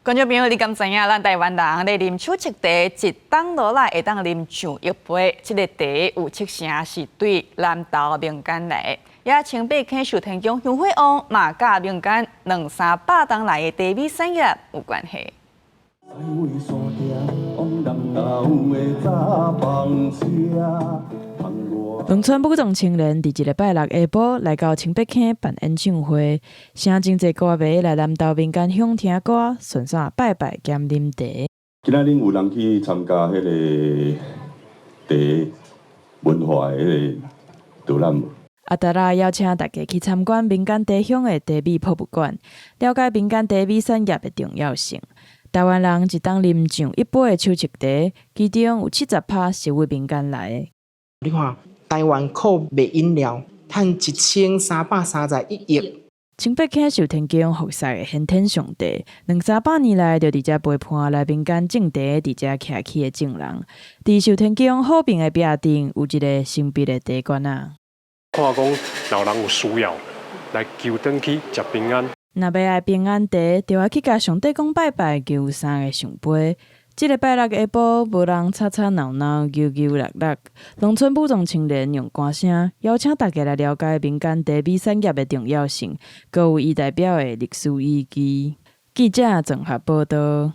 觀眾朋友，你敢知影？咱台灣人咧啉手粟茶，一冬落來會當啉上億杯。這个茶有七成是對南投民間來的。也清白坑壽天宮香火旺，嘛佮民間兩三百冬來的茶米產業有關係。在山埕往南投的早班車。農村武裝青年佇一个拜六下晡來到清北坑辦演唱會，請真濟歌迷來南投民間鄉聽歌，順紲拜拜兼啉茶。今仔日有人去參加彼个茶文化的彼个導覽無？阿達拉邀請大家去參觀民間茶鄉的茶米博物館，了解民間茶米產業的重要性。台灣人一冬啉上億杯的手粟茶，其中有70%是對民間來的。你看，台灣靠賣飲料，趁1331億。清北坑壽天宮服侍的玄天上帝，兩三百年來就佇遮陪伴來民間種茶、佇遮徛起的眾人。佇壽天宮好爿的壁頂有一个神秘的茶罐仔。看講，若有人有需要來求轉去食平安。若欲愛平安茶，就愛去共上帝公拜拜，求三个聖杯。這个拜六下晡，無人吵吵鬧鬧、扭扭搦搦。農村武裝青年用歌聲邀請大家來了解民間茶米產業的重要性，閣有伊代表的歷史意義。記者綜合報導。